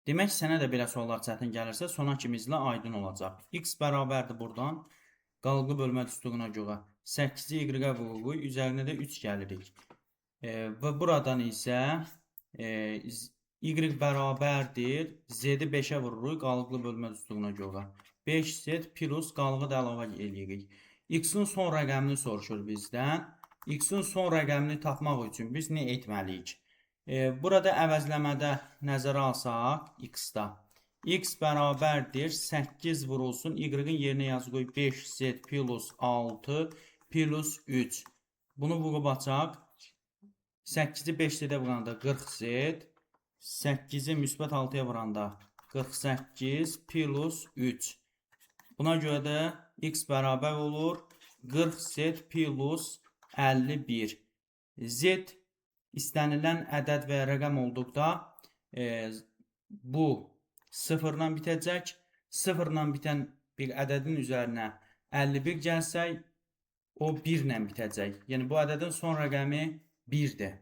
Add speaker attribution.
Speaker 1: Demək, sənə də belə suallar çətin gəlirsə, sona kimi izlə, aydın olacaq. X bərabərdir buradan. Qalıqlı bölmə düsturuna görə 8-i y-ə vururuq, üzərinə də 3 gəlirik. Və buradan isə y bərabərdir. Z-i 5-ə vururuq qalıqlı bölmə düsturuna görə. 5z plus qalığı da əlavə eləyirik. X-in son rəqəmini soruşur bizdən. X-in son rəqəmini tapmaq üçün biz nə etməliyik? Burada əvəzləmədə nəzərə alsaq x-da. X bərabərdir 8 vurulsun. Y-in yerinə yazıq 5z plus 6 plus 3. Bunu vurub açaq. 8-i 5z-ə vuranda 40z. 8-i müsbət 6-ya vuranda 48 plus 3. Buna görə də x bərabər olur 40z plus 51. Z istənilən ədəd və ya rəqəm olduqda bu sıfırla bitəcək. Sıfırla bitən bir ədədin üzərinə 51 gəlsək, o 1 ilə bitəcək. Yəni bu ədədin son rəqəmi 1-dir.